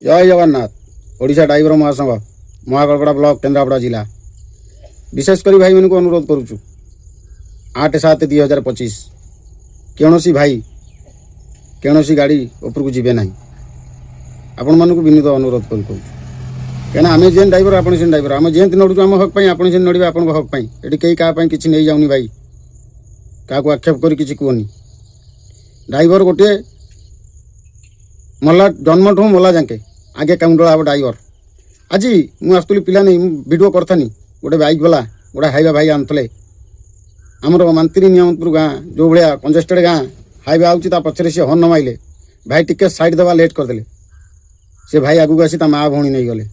ଜୟ Jagannath. Odisha driver ମହାସଂଘ, Mahakalapada block, Kendrapara ଜିଲ୍ଲା। ବିଶେଷ କରି ଭାଇମାନଙ୍କୁ ଅନୁରୋଧ କରୁଛୁ, 8/7/2025 କୌଣସି ଭାଇ କୌଣସି ଗାଡ଼ି ଉପରକୁ ଯିବେ ନାହିଁ। ଆପଣମାନଙ୍କୁ ବିନୀତ ଅନୁରୋଧ କରି କହୁଛୁ, କାହିଁକିନା ଆମେ ଯେନ୍ ଡ୍ରାଇଭର, ଆପଣ ସେନ୍ ଡ୍ରାଇଭର। ଆମେ ଯେମିତି ନଡ଼ୁଛୁ ଆମ ହକ୍ ପାଇଁ, ଆପଣ ସେମିତି ନଡ଼ିବେ ଆପଣଙ୍କ ହକ୍ ପାଇଁ। ଏଠି କେହି କାହା ପାଇଁ କିଛି ନେଇଯାଉନି ଭାଇ। କାହାକୁ ଆକ୍ଷେପ କରି କିଛି କୁହନି। ଡ୍ରାଇଭର ଗୋଟିଏ ମଲା, ଜନ୍ମଠୁ ମଲା ଯାକେ ଆଗେ କାଉଣ୍ଟର ହେବ ଡ୍ରାଇଭର। ଆଜି ମୁଁ ଆସୁଥିଲି ପିଲା ନେଇ, ମୁଁ ଭିଡ଼ିଓ କରିଥାନି। ଗୋଟେ ବାଇକ୍ ବାଲା, ଗୋଟେ ହାଇୱା ଭାଇ ଆଣୁଥିଲେ। ଆମର ମାନ୍ତିରି ନିୟମତପୁର ଗାଁ ଯେଉଁ ଭଳିଆ କଞ୍ଜେଷ୍ଟେଡ଼ ଗାଁ, ହାଇୱା ଆଉଛି, ତା ପଛରେ ସିଏ ହର୍ନ ମାଇଲେ। ଭାଇ ଟିକେ ସାଇଡ଼୍ ଦେବା ଲେଟ୍ କରିଦେଲେ। ସେ ଭାଇ ଆଗକୁ ଆସି ତା ମା ଭଉଣୀ ନେଇଗଲେ।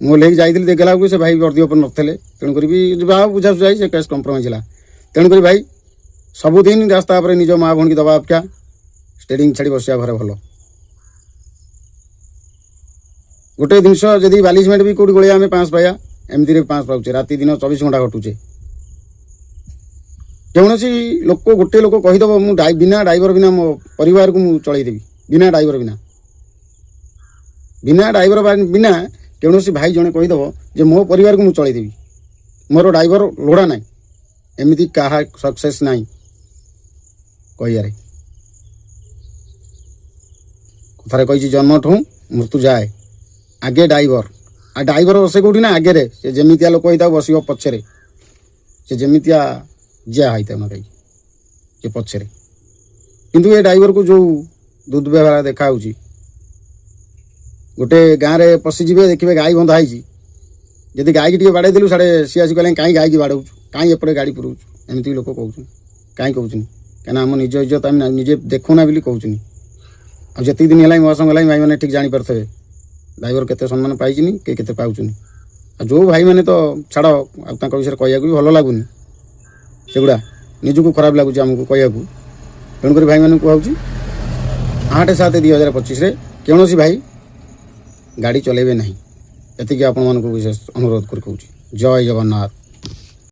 ମୁଁ ଓହ୍ଲେଇକି ଯାଇଥିଲି, ଦେଖିଲା ବେଳକୁ ସେ ଭାଇ ବର୍ଦ୍ଦି ଉପରେ ନଥିଲେ। ତେଣୁକରି ବି ଯାହା ବୁଝାସୁଝା ହେଇ ସେ କେସ୍ କମ୍ପ୍ରମାଇଜ୍ ହେଲା। ତେଣୁକରି ଭାଇ, ସବୁଦିନ ରାସ୍ତା ଉପରେ ନିଜ ମା ଭଉଣୀକି ଦେବା ଅପେକ୍ଷା ଷ୍ଟେରିଂ ଛାଡ଼ି ବସିବା ଘରେ ଭଲ। ଗୋଟେ ଜିନିଷ ଯଦି ବାଲି ସିମେଣ୍ଟ ବି କେଉଁଠି ଗୋଳେଇବା, ଆମେ 500 ପାଇବା। ଏମିତିରେ 500 ପାଉଛେ, ରାତି ଦିନ 24 ଘଣ୍ଟା ଘଟୁଛେ। କୌଣସି ଲୋକ, ଗୋଟେ ଲୋକ କହିଦେବ, ମୁଁ ବିନା ଡ୍ରାଇଭର ବିନା ମୋ ପରିବାରକୁ ମୁଁ ଚଳେଇଦେବି। ବିନା ଡ୍ରାଇଭର ବିନା, ବିନା ଡ୍ରାଇଭର ବିନା କୌଣସି ଭାଇ ଜଣେ କହିଦେବ ଯେ ମୋ ପରିବାରକୁ ମୁଁ ଚଳେଇଦେବି, ମୋର ଡ୍ରାଇଭର ଲୋଡ଼ା ନାହିଁ, ଏମିତି କାହା ସକ୍ସେସ୍ ନାହିଁ କହିବାରେ। କଥାରେ କହିଛି, ଜନ୍ମଠୁ ମୃତ୍ୟୁ ଯାଏ ଆଗେ ଡ୍ରାଇଭର। ଆଉ ଡ୍ରାଇଭର ବସେ କେଉଁଠି ନା ଆଗରେ। ସେ ଯେମିତିଆ ଲୋକ ହେଇଥାଉ, ବସିବ ପଛରେ। ସେ ଯେମିତିଆ ଯିଆ ହେଇଥାଉ ନା କାହିଁକି, ସେ ପଛରେ। କିନ୍ତୁ ଏ ଡ୍ରାଇଭରକୁ ଯେଉଁ ଦୁର୍ବ୍ୟବହାର ଦେଖାହେଉଛି, ଗୋଟେ ଗାଁରେ ପଶିଯିବେ, ଦେଖିବେ ଗାଈ ବନ୍ଧା ହେଇଛି। ଯଦି ଗାଈକି ଟିକେ ବାଡ଼େଇ ଦେଲୁ, ସାଡ଼େ ସିଏ ଆସି କହିଲେ, କାହିଁ ଗାଈକି ବାଡ଼ଉଛୁ, କାହିଁ ଏପଟେ ଗାଡ଼ି ପୁରଉଛୁ? ଏମିତି ଲୋକ କହୁଛନ୍ତି। କାହିଁ କହୁଛନ୍ତି? କାହିଁକିନା ଆମ ନିଜ ଇଜ୍ଜତ ଆମେ ନିଜେ ଦେଖୁନା ବୋଲି କହୁଛନ୍ତି। ଆଉ ଯେତିକି ଦିନ ହେଲାଣି ମହାସଂଘ ହେଲାଣି, ଭାଇମାନେ ଠିକ୍ ଜାଣିପାରୁଥିବେ ଡ୍ରାଇଭର କେତେ ସମ୍ମାନ ପାଇଚିନି, କିଏ କେତେ ପାଉଛନ୍ତି। ଆଉ ଯେଉଁ ଭାଇମାନେ ତ ଛାଡ଼, ଆଉ ତାଙ୍କ ବିଷୟରେ କହିବାକୁ ବି ଭଲ ଲାଗୁନି। ସେଗୁଡ଼ା ନିଜକୁ ଖରାପ ଲାଗୁଛି ଆମକୁ କହିବାକୁ। ତେଣୁକରି ଭାଇମାନଙ୍କୁ କୁହାଉଛି, 8/7/2025ରେ କୌଣସି ଭାଇ ଗାଡ଼ି ଚଲାଇବେ ନାହିଁ। ଏତିକି ଆପଣମାନଙ୍କୁ ବିଶେଷ ଅନୁରୋଧ କରି କହୁଛି। ଜୟ ଜଗନ୍ନାଥ।